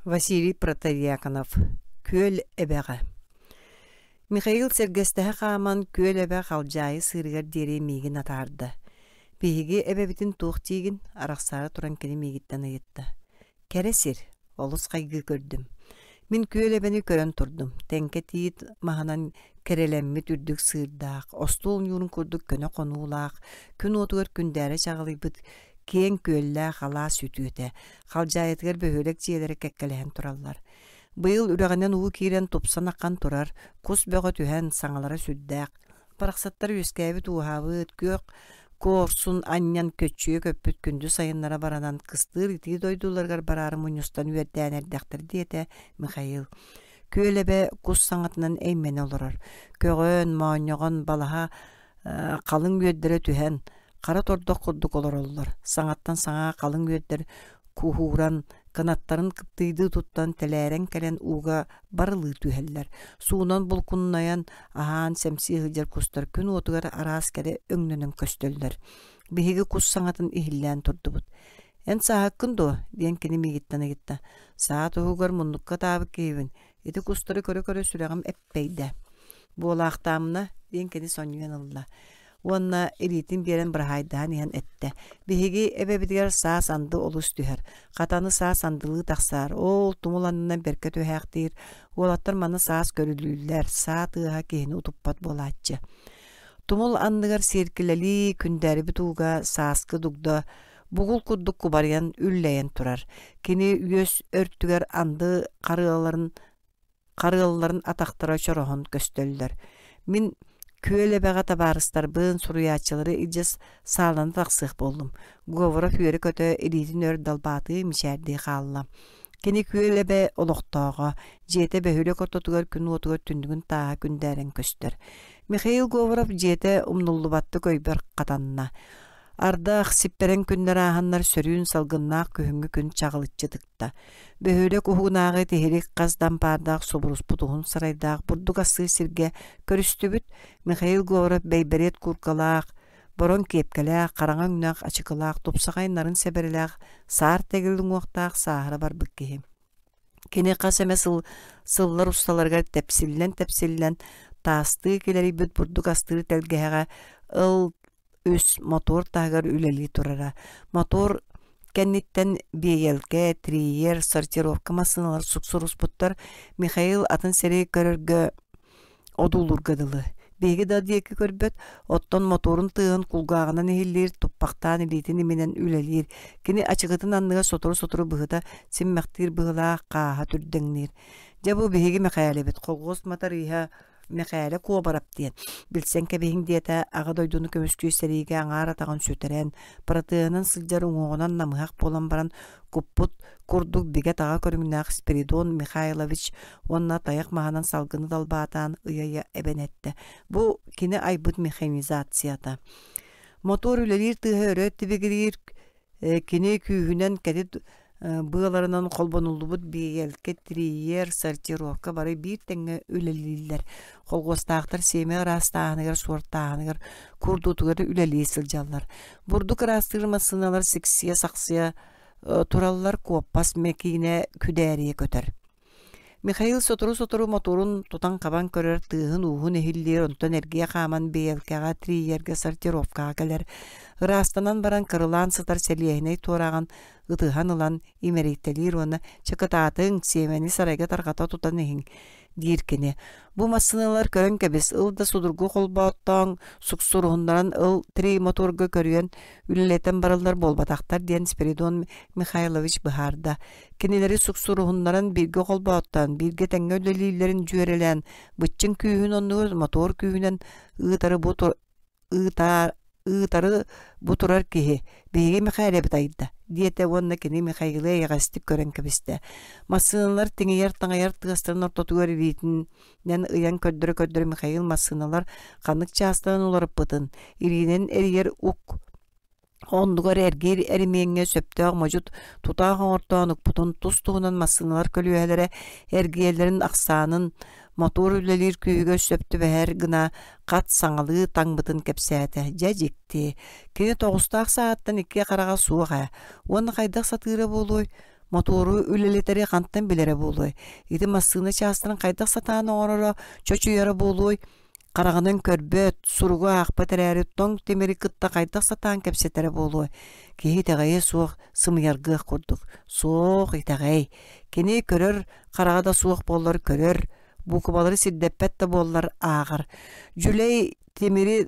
Василий Протодьяконов Күөл Эбэҕэ Михаил сэргэстэһэ хааман Күөл Эбэ халдьаайы сыырыгар диэри миигин атаарда. Биһиги эбэбитин туох диигин? Арахсаары туран кини миигиттэн ыйытта. Кэрэ сир, олус хайгыы көрдүм. Мин Күөл Эбэни көрөн турдум. Тэҥкэ тиит маһынан кэрэлэммит үрдүк сыырдаах, остуол ньуурун курдук көнө хонуулаах, күн уотугар күндээрэ чаҕылыйбыт киэҥ күөллээх алаас үтүөтэ, Халдьаайытыгар бөһүөлэк дьиэлэрэ кэккэлэһэн тураллар. Быйыл үрэҕинэн уу киирэн тупсан ахан турар, кус бөҕө түһэн, саҥалара сүрдээх. Барахсаттар үөскээбит-ууһаабыт, күөх куорсун анньан көччүйэ көппүт күндү сайыннара баранан кыстыыр итии дойдуларыгар бараары мунньустан үөрдээн эрдэхтэр диэтэ Михаил. Күөл эбэ кус саҥатынан эймэнэ олорор. Көҕөн, моонньоҕон, балаһа халыҥ үөрдэрэ түһэн, хара тордох курдук олороллор. Саҥаттан саҥа халыҥ үөрдэр куһууран, кынаттарын кыптыйдыы туттан тэлээрэн кэлэн ууга барылыы түһэллэр. Суунан булкуннайан, аһаан сэмсии сылдьар кустар күн уотугар араас кэрэ өҥнөнөн көстөллөр. Биһиги кус саҥатын иһиллээн турдубут. «Эн сааһыккын дуо?» диэн кини миигиттэн ыйытта. «Саа туһугар муннукка ытаабыт киһибин. Ити кустары көрө-көрө сүрэҕим эппэйдэ. Буолаахтаамына, диэн кини сонньуйан ылла уонна илиитин биэрэн быраһаайдаһан иһэн эттэ: «Биһиги эбэбитигэр саас анды олус түһэр. Хатаны саас андылыы тахсаар. Ол тумул аннынан бэркэ түһээхтиир. Уолаттар маны саас көрүлүүллэр. Саа тыаһа киһини утуппат буолааччы». Тумул анныгар сиэркилэлии күндээрибит ууга сааскы дугда бугул курдук кубарыйан үллэйэн турар. Кини үөс өртүгэр анды харыаларын харыалларын атахтара чороһон көстөллөр. Мин күөл эбэҕэ табаарыстарбын, суруйааччылары илдьэ саалана тахсыах буоллум. Говоров үөрэ-көтө илиитин өр далбаатыы мичээрдии хаалла. Кини күөл эбэ олохтооҕо, дьиэтэ бөһүөлэк ортотугар күн уотугар түннүгүн тааһа күндээрэн көстөр. Михаил Говоров дьиэтэ умнуллубаттык өйбөр хатанна. Ардах, сиппэрэҥ күннэр ааһаннар сөрүүн салгыннаах күһүҥҥү күн чаҕылыччы тыкта. Бөһүөлэк уһугунааҕы тиһилик хас да ампаардаах субуруспут уһун сарайдаах бурдук астыыр сиргэ көрүстүбүт. Михаил Говоров бэйбэриэт кууркалаах, бороҥ киэпкэлээх, хараҥа өҥнөөх ачыкылаах, тупсаҕай нарын сэбэрэлээх, саар тэгил уҥуохтаах сааһыра барбыт киһи. Кини хас эмэ сыл сыллар усталарыгар тэпсиллэн-тэпсиллэн таастыы килэрийбит бурдук астыыр тэлгэһэҕэ ыл үс мотуор таһыгар үлэлии турара. Мотуор кэнниттэн биэйэлкэ, триер, сортировка массыыналар суксуруспуттар. Михаил атын сири көрөргө одуулуурга дылы. Биһиги да диэки көрбөт, оттон мотуорун тыаһын кулгааҕынан иһиллиир, туппахтаан илиитин иминэн үлэлиир. Кини ачыкытын анныгар сотору-сотору быһыта симмэхтиир быһыылаах хааһа түрдэҥниир. Дьэ бу биһиги Мэхээлэбит колхуос матарыыһа Мэхээлэ Куобарап диэн билсэн кэбиһиҥ диэтэ Аҕа дойдуну көмүскүүр сэриигэ аҥаар атаҕын сүтэрэн, протеһынан сылдьар уҥуоҕунан намыһах буолан баран куппут курдук бигэ-таҕа көрүҥнээх Спиридон Михайлович уонна тайах маһынан салгыны далбаатаан ыйа-ыйа эбэн эттэ. Бу кини айбыт механизацията. Мотуор үлэлиир тыаһа өрө тибигириир Кини күүһүнэн кэтит быаларынан холбонуллубут биэйэлкэ, тириийэр, сортировка бары биир тэҥҥэ үлэлииллэр. Холхуостаахтар сиэмэ ыраастааһыныгар, суортааһыныгар, курдуутугар үлэлии сылдьаллар. Бурдук ыраастыыр массыыналар сиксийэ-сахсыйа тураллар, куоппас мэкиинэ күдээрийэ көтөр. Михаил сотору-сотору мотуорун тутан-хабан көрөр, тыаһын-ууһун иһиллиир, онтон эргийэ хааман биэйэлкэҕэ, тириийэргэ, сортировкаҕа кэлэр. Ыраастанан баран кырылаан сытар сэлиэһинэй туорааҕын ытыһан ылан имэрийтэлиир уонна «Чэ кытаатыҥ, сиэмэни сарайга тарҕата тутан иһиҥ» диир кини. Бу массыыналар көрөн кэбис, ыл да судургу холбооттооҥ, суксуруһуннаран ыл три мотуорга көрүөн үлэлэтэн бараллар буолбатахтар диэн Спиридон Михайлович быһаарда. Кинилэри суксуруһуннаран бииргэ холбооттоон, бииргэ тэҥҥэ үлэлииллэрин дьүөрэлээн, быччыҥ күүһүн оннугар мотуор күүһүнэн ыытары бу ыытаар ыытары бу турар киһи биһиги Михайлэбит айда диэтэ уонна кини Михаилы эйэҕэстик көрөн кэбистэ. Массыыналар тиҥийэр-таҥайар тыастарын ортотугар илиитинэн ыйан көрдөрө-көрдөрө Михаил массыыналар ханнык чаастарын уларыппытын, илиинэн эрийэр ук Оннугар эргиир эримиэҥҥэ сөптөөх модьу тутаах оҥортоон укпутун тус-туһунан массыыналар көлүөһэлэрэ эргийэллэрин ахсаанын мотуор үлэлиир күүһүгэр сөп түбэһэр гына хат саҥалыы таҥмытын кэпсээтэ. Дьэ дьикти, кини тоҕустаах сааһыттан икки хараҕа суох ээ, уонна хайдах сатыыра буолуой? Мотуору үлэлэтэри хантан билэрэ буолуой? Ити массыына чаастарын хайдах сатаан оҥороро, чочуйара буолуой? Хараҕынан көрбөт, суругу аахпат эрээри тоҥ тимири кытта хайдах сатаан кэпсэтэрэ буолуой? Киһи итэҕэйиэ суох, сымыйаргыах курдук. Суох, итэҕэй. Кини көрөр хараҕа да суох буоллар көрөр, буукубалары сирдэппэт да буоллар ааҕар. Дьүлэй тимири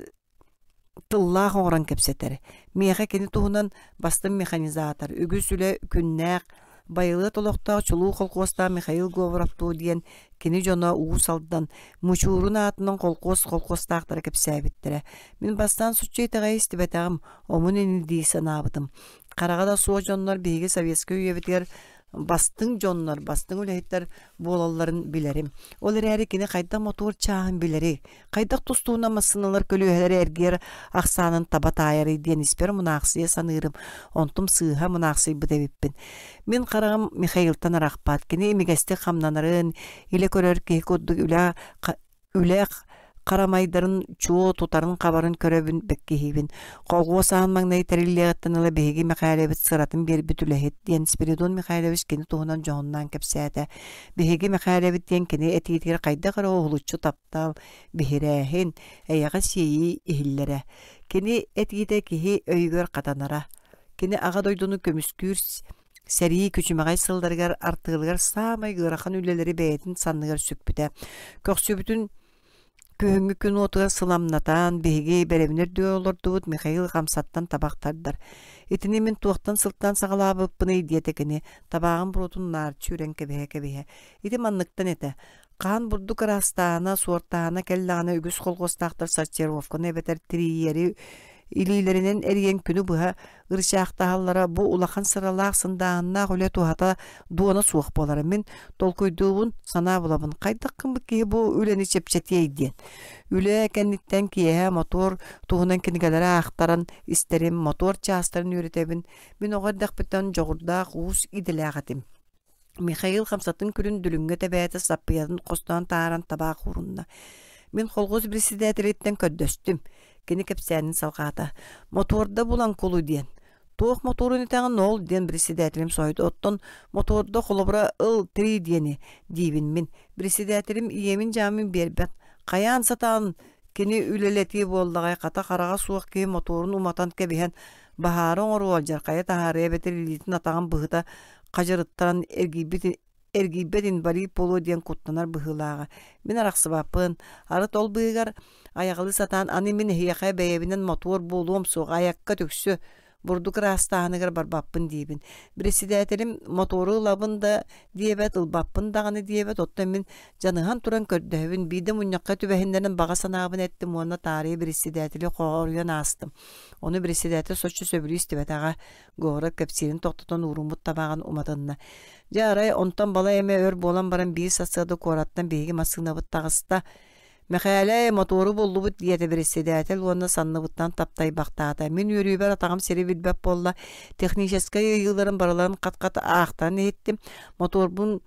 тыллаах оҥорон кэпсэтэр. Миэхэ кини туһунан бастыҥ механизатор, үгүс үлэ күннээх, байылыат олохтоох чулуу холкуостаах Михаил Говоров-Туу диэн кини дьоно Уус Алдан Мучуурун аатынан холкуос холкуостаахтара кэпсээбиттэрэ. Мин бастаан соччо итэҕэйэ истибэтэҕим, омун ини дии санаабытым. Хараҕа да суох дьоннор биһиги советскай үйэбитигэр бастыҥ дьоннор, бастыҥ үлэһиттэр буолалларын билэрим. Ол эрээри кини хайдах мотуор чааһын билэрий, хайдах тустууна массыыналар көлүөһэлэрэ эргийэр ахсаанын таба таайарый диэн испэр мунаахсыйа саныырым. Онтум сыыһа мунаахсыйбыт эбиппин. Мин хараҕым Михаилтан арахпат. Кини имигэстик хамнанарын, илэ көрөр киһи курдук үлэ үлэ харамайдарын чуо тутарын-хабарын көрөбүн бэккиһиибин. Колхуос аан маҥнай тэриллиэҕиттэн ыла биһиги Мэхээлэбит сыратын биэрбит үлэһит диэн Спиридон Михайлович кини туһунан дьоһуннаан кэпсээтэ. Биһиги Мэхээлэбит диэн кини этиитигэр хайдах эрэ уһулуччу таптал, биһирээһин, эйэҕэс иэйии иһиллэрэ. Кини этиитэ киһи өйүгэр хатанара. Кини Аҕа дойдуну көмүскүүр Сэрии күчүмэҕэй сылларыгар артыалыгар саамай ыарахан үлэлэри бэйэтин санныгар сүкпүтэ. Көхсүбүтүн күһүҥҥү күн уотугар сыламнатан, биһиги бэрэбинэ үрдүгэр олордубут Михаил хамсаттан табах тардар. Итини мин туохтан сылтаан саҕалаабыппыный диэтэ кини, табааҕын буруотун наарчы үрэн кэбиһэ-кэбиһэ. Ити манныктан этэ. Хаан бурдук ыраастааһына, суортааһына кэллэҕинэ үгүс колхуостаахтар сортировканы эбэтэр тирийэри илиилэринэн эрийэн күнү быһа ырычаахтаһаллара бу улахан сыралаах сындааһыннаах үлэ туһата дуона суох буолара. Мин толкуйдуубун, санаа булабын, хайдах гыммыт киһи бу үлэни чэпчэтиэй диэн. Үлэ кэнниттэн киэһэ мотуор туһунан кинигэлэри аахтаран истэрим, мотуор чаастарын үөрэтэбин. Мин оҕо эрдэхпиттэн дьоҕурдаах уус идэлээх этим. Михаил хамсатын күлүн дүлүҥҥэ тэбээтэ саппыйатын хостоон таһааран табаах уурунна. Мин холхуос председателиттэн көрдөстүм. Кини кэпсээнин салҕаата. Мотуорда булан кулу диэн. Туох мотуорун этэҕин ол диэн председателим соһуйда. Оттон мотуорда холобура ыл три диэни диибин мин. Председателим иэмин-дьаамын биэрбэт. Хайаан сатаан кини үлэлэтии буоллаҕай хата хараҕа суох киһи мотуорун уматан кэбиһэн баһаары оҥоруо алдьархайы таһаарыа эбэтэр илиитин атаҕын быһыта хадьырыттаран эргийбит эргийбэт инбэлиит буолуо диэн куттанар быһыылааҕа. Мин арахсыбаппын. Арыт ол быыһыгар айаҕалыы сатаан аны мин эһиэхэ бэйэбинэн мотуор буолуом суох айакка түксү бурдук ыраастааһыныгар барбаппын диибин. Председателим мотуору ылабын да диэбэт, ылбаппын даҕаны диэбэт, оттон мин дьаныһан туран көрдөһөбүн. Биирдэ мунньахха түбэһиннэрэн баҕа санаабын эттим уонна таарыйа председатели хоруйан аастым. Ону председатель соччо сөбүлүү истибэтэҕэ. Говоров кэпсиирин тохтотон ууруммут табааҕын уматынна. Дьэ арай онтон балай эмэ өр буолан баран биир сарсыарда куораттан биһиги массыынабыт таҕыста. Мэхээлэй, мотуору буллубут диэтэ председатель уонна санныбыттан таптайбахтаата. Мин үөрүүбэр атаҕым сири билбэт буолла. Техническэй ыйыыларын барыларын хат-хат аахтаран иһиттим. Мотуорбун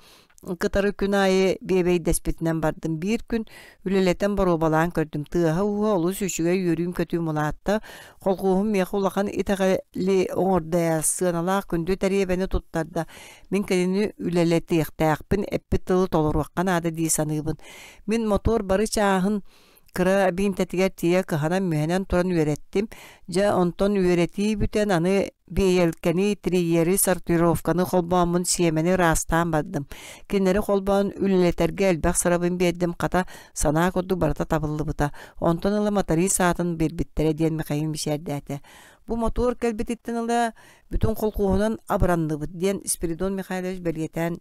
кытары күн аайы биэбэйдэспитинэн бардым. Биир күн үлэлэтэн боруобалаан көрдүм. Тыаһа-ууһа олус үчүгэй үөрүүм-көтүүм улаатта. Колхуоһум миэхэ улахан итэҕэли оҥордо ээ, сыаналаах күндү тэриэбэни туттарда. Мин кинини үлэлэтиэхтээхпин, эппит тылы толоруохха наада дии саныыбын. Мин мотуор бары чааһын кыра биинтэтигэр тиийэ кыһанан-мүһэнэн туран үөрэттим. Дьэ, онтон үөрэтии бүтэн, аны биэйэлкэни, триери, сортировканы холбооммун сиэмэни ыраастаан бардым. Кинилэри холбоон үлэлэтэргэ элбэх сырабын биэрдим, хата, санаа курдук барыта табыллыбыта. Онтон ыла моторист аатын биэрбиттэрэ диэн Михаил мичээрдээтэ. Бу мотуор кэлбититтэн ыла бүтүн холкуоһунан абыранныбыт диэн Спиридон Михайлович бэлиэтээн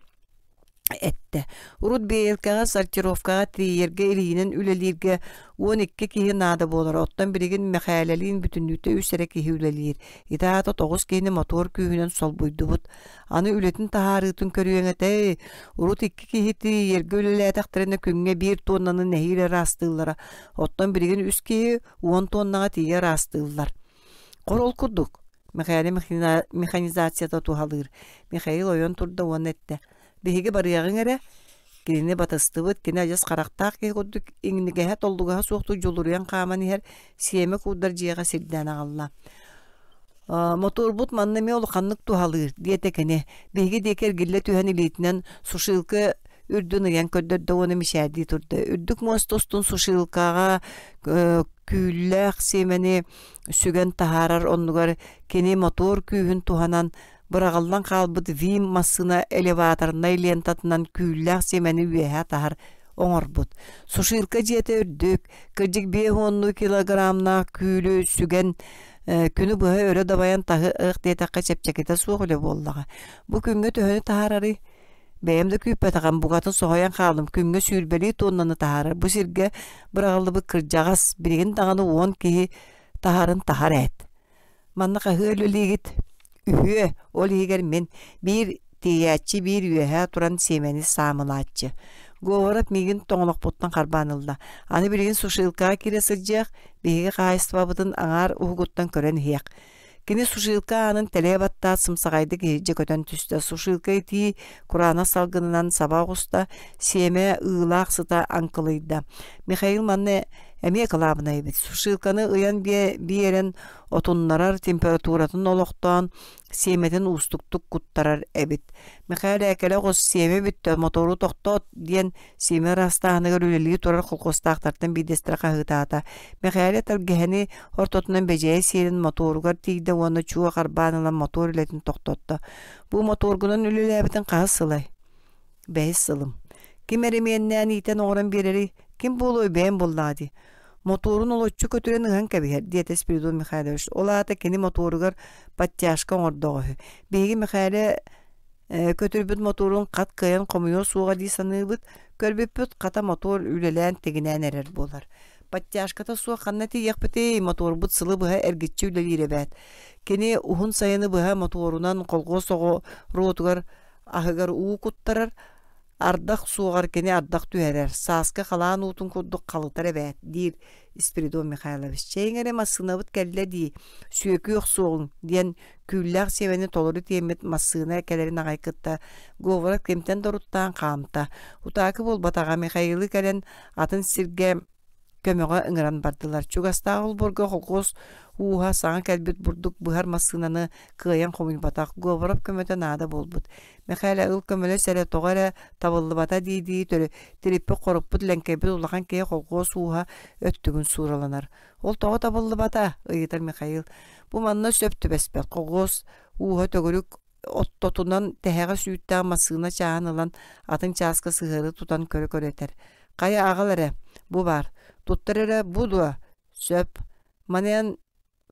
эттэ. Урут биэйэлкэҕэ, сортировкаҕа, тиийэргэ илиинэн үлэлииргэ 12 киһи наада буолара. Оттон билигин Мэхээлэлиин бүтүннүүтэ үс эрэ киһи үлэлиир. Ити аата 9 киһини мотуор күүһүнэн солбуйдубут. Аны үлэтин таһаарыытын көрүөҥ этэ. Урут икки киһи тиийэргэ үлэлээтэхтэринэ күҥҥэ биир туоннаны нэһиилэ ыраастыыллара. Оттон билигин үс киһи уон туоннаҕа тиийэ ыраастыыллар. Хор ол курдук, Мэхээлэ механизацията туһалыыр. Михаил ойон турда уонна эттэ: «Биһиги барыаҕыҥ эрэ, кинини батыстыбыт, кини адьас харахтаах киһи курдук иҥнигэһэ-толлугаһа суохтук дьулуруйан хааман иһэр сиэмэ куурдар дьиэҕэ сирдээн аҕалла». Мотуорбут манна эмиэ улаханнык туһалыыр, диэтэ кини. Биһиги диэки эргиллэ түһэн илиитинэн сушилка үрдүн ыйан көрдөрдө уонна мичээрдии турда. Үрдүк муоста устун сушилкаҕа күүллээх сиэмэни сүгэн таһаарар оннугар кини мотуор күүһүн туһанан быраҕыллан хаалбыт ВИМ массыына элеваторнай лентатынан күүллээх сиэмэни үөһэ таһар оҥорбут. Сушилка дьиэтэ үрдүк, кырдьык 50 килограммнаах күүлү сүгэн күнү быһа өрө дабайан таһы ыах диэтэххэ чэпчэкитэ суох үлэ буоллаҕа. Бу күҥҥэ төһөнү таһаарарый? Бэйэм да күүппэтэҕим, букатын соһуйан хааллым. Күҥҥэ сүүрбэлии туоннаны таһаарар. Бу сиргэ быраҕыллыбыт кырдьаҕас, билигин даҕаны 10 киһи таһарын таһар ээт. Манна хаһыа үлэлиигит? Үһүө, ол иһигэр мин, биир тиэйээччи биир үөһэ туран сиэмэни саамылааччы. Говоров миигин тоҥолохпуттан харбаан ылла. Аны билигин сушилкаҕа киирэ сылдьыах, биһиги хаһаайыстыбабытын аҥаар уһугуттан көрөн иһиэх. Кини сушилка аанын тэлэйэ баттаат сымсаҕайдык иһирдьэ көтөн түстэ. Сушилка итии кураанах салгынынан саба оҕуста, сиэмэ ыылаах сыта аҥкылыйда. Михаил манна эмиэ кылаабынай эбит. Сушилканы ыйан биэрэн отуннарар температуратын олохтоон сиэмэтин уустуктук куттарар эбит. Михаил Экэлэ оҕус сиэмэ бүттэ, мотору тохтот диэн сиэмэ ыраастааһыныгар үлэлии турар холкуостаахтартан биирдэстэрэ хаһыытаата. Михаил тэлгэһэни ортотунан бэдьэйэ сиэрин мотуоругар тиийдэ уонна чуо харбаан ылан мотуор үлэтин тохтотто. Бу мотуоргунан үлэлээбитин хаһыс сылай? Бэһис сылым. Ким эримиэннээн иитэн оҥорон биэрэрий? Ким буолуой бэйэм буоллаҕа дии. Мотуорун олоччу көтүрэн ыһан кэбиһэр, диэтэ Спиридон Михайлович. Ол аата кини мотуоругар подтяжка оҥордоҕо үһү. Биһиги Михайле көтүрбүт мотуорун хат кыайан хомуйуо суоҕа дии саныыбыт. Көрбүппүт хата мотуор үлэлээн тигинээн эрэр буолар. Подтяжката суох ханна тиийиэхпитий, мотуорбут сылы быһа эргиччи үлэлиир эбээт. Кини уһун сайыны быһа мотуорунан колхуос оҕуруотугар аһыгар уу куттарар, ардах суоҕар кини ардах түһэрэр, сааскы халаан уутун курдук халытар эбээт, диир Спиридон Михайлович. Чэйиҥ эрэ массыынабыт кэллэ дии, сүөкүү охсуоҕуҥ, диэн күүллээх сиэмэни толору тиэммит массыына кэлэрин аҕай кытта Говоров кимтэн да уруттаан хаамта. Утаакы буолбатаҕа Михаилы кэлэн атын сиргэ көмөҕө ыҥыран бардылар. Чугастааҕы олбуорга холкуос ууһа саҥа кэлбит бурдук быһар массыынаны кыайан хомуйбатах. Говоров көмөтө наада буолбут. Мэхээлэ ыл көмөлөс эрэ тоҕо эрэ табыллыбата дии-дии тириппит-хоруппут лэҥкэйбит улахан киһи холкуос ууһа өттүгүн суураланар. Ол тоҕо табыллыбата? ыйытар Михаил. Бу манна сөп түбэспэт. Холкуос ууһа төгүрүк оттотунан тэһэҕэ сүүттээх массыына чааһын ылан атын чааска сыһыары тутан көрө-көрө этэр: «Хайа аҕал эрэ, бу баар, туттар эрэ бу дуо? Сөп. Маныан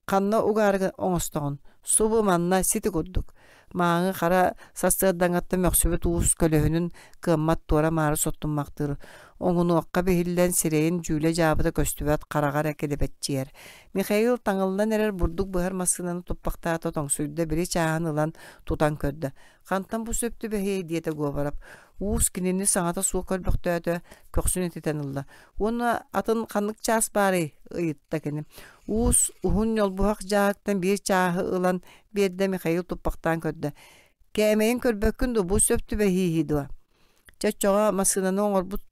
ханна угаары оҥостоҕун? Субу манна сити курдук». Мааҥы хара сарсыардаҥҥаттан мөхсүбүт уус көлөһүнүн кыаммат туора-маары соттуммахтыыр, оҥунуохха биһиллэн сирэйин дьүүлэ-дьаабыта көстүбэт хараҕа эрэ килэбэччийэр. Михаил таҥыллан эрэр бурдук быһар массыынаны туппахтаата тоҥсуйда, били чааһын ылан тутан көрдө. «Хантан бу сөп түбэһиэй?» диэтэ Говоров. Уус кинини саҥата суох көрбөхтөөтө, көхсүн этитэн ылла. «Уонна атын ханнык чаас баарый?» ыйытта кини. Уус уһун ньолбуһах дьааһыктан биир чааһы ылан биэрдэ Михаил туппахтаан көрдө. «Кээмэйин көрбөккүн дуо, бу сөп түбэһииһи дуо?» Чэ, оччоҕо массыынаны оҥорбут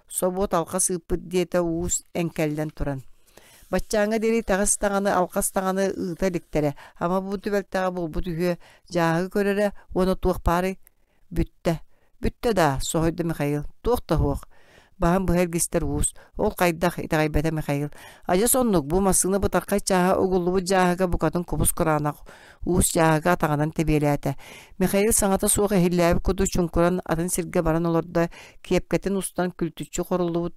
собуот алҕас ыыппыт диэтэ уус эҥкэллэн туран. Баччааҥҥа диэри итэҕэс даҕаны, алҕас даҕаны ыыта иликтэрэ. Ама бу түбэлтэҕэ буолбут үһүө дьааһыгы көрөрө уонна туох баарый? Бүттэ. Бүттэ даа, соһуйда Михаил. Туох да суох. Баһын быһа илгистэр уус. Ол хайдах, итэҕэйбэтэ Михаил. Адьас оннук, бу массыына бытархай чааһа угуллубут дьааһыга букатын кубус-кураанах уус дьааһыга атаҕынан тэбиэлээтэ. Михаил саҥата суох иһиллээбит курдук чуҥкуран атын сиргэ баран олордо, киэпкэтин устан күлтүччү хоруллубут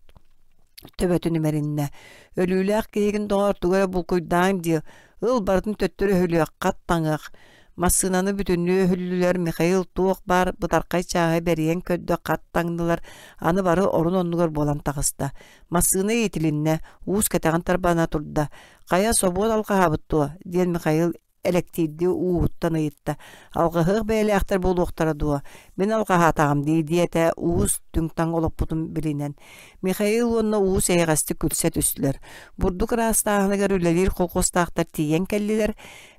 төбөтүн имэриннэ. Өлүүлээх киһигин доҕоор тугу эрэ булкуйдааҥ дии, ыл барытын төттөрү өһүлүөх, хат таҥыах. Массыынаны бүтүннүү өһүллүлэр, Михаил туох баар бытархай чааһы бэрийэн көрдө, хат таҥнылар, аны бары орун-оннугар буолан таҕыста. Массыына иитилиннэ, уус кэтэҕин тарбана турда. «Хайа, собуот алҕаһаабыт дуо?» диэн Михаил элэктиирдии ууһуттан ыйытта. «Алҕаһыах бэйэлээхтэр буолуохтара дуо? Мин алҕаһаатаҕым дии» диэтэ уус түҥ-таҥ олоппутун билинэн. Михаил уонна уус эйэҕэстик күлсэ түстүлэр. Бурдук ыраастааһыныгар үлэлиир колхуостаахтар тиийэн кэллилэр.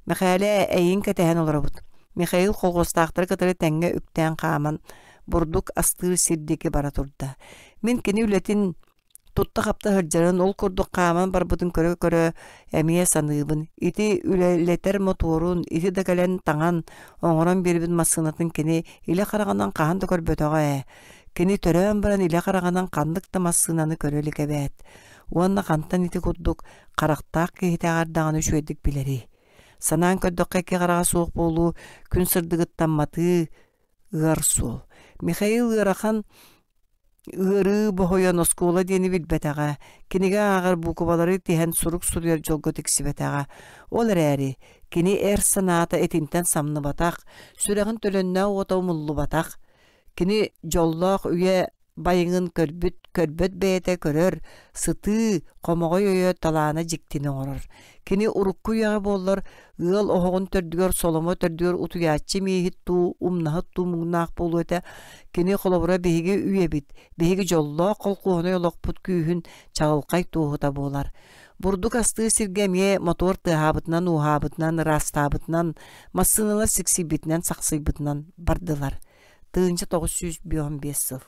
«Мэхээлэ, эйигин кэтэһэн олоробут». Михаил колхуостаахтары кытары тэҥҥэ үктээн хааман бурдук астыыр сир диэки бара турда. Мин кини үлэтин. Тутта-хапта сылдьарын, ол курдук хааман барбытын көрө-көрө эмиэ саныыбын. Ити үлэлэтэр мотуорун, ити да кэлэн таҥан, оҥорон биэрбит массыынатын кини илэ хараҕынан хаһан да көрбөтөҕө ээ. Кини төрөөн баран илэ хараҕынан ханнык да массыынаны көрө илик эбээт. Уонна хантан ити курдук харахтаах киһитээҕэр даҕаны үчүгэйдик билэрий. Санаан көрдөххө икки хараҕа суох буолуу, күн сырдыгыттан матыы, ыар суол. Михаил ыарахан ыарыы боһойон оскуола диэни билбэтэҕэ, кинигэ ааҕар буукубалары тиһэн сурук суруйар дьолго тиксибэтэҕэ. Ол эрээри кини эр санаата итинтэн самныбатах, сүрэҕин төлөннөөх уота умуллубатах. Кини дьоллоох үйэ байыҥын көрбүт, көрбөт бэйэтэ көрөр, сытыы, хомоҕой өйө талаана дьиктини оҥорор. Кини урукку үйэҕэ буоллар, ыал оһоҕун төрдүгэр соломо төрдүгэр утуйааччы мииһит дуу, умнаһыт дуу муҥнаах буолуо этэ. Кини холобура биһиги үйэбит, биһиги дьоллоох холкуоһунай олохпут күүһүн чаҕылхай туоһута буолар. Бурдук астыыр сиргэ эмиэ мотуор тыаһаабытынан, ууһаабытынан, ыраастаабытынан, массыыналар сиксийбитинэн, сахсыйбытынан бардылар. 1995 сыл.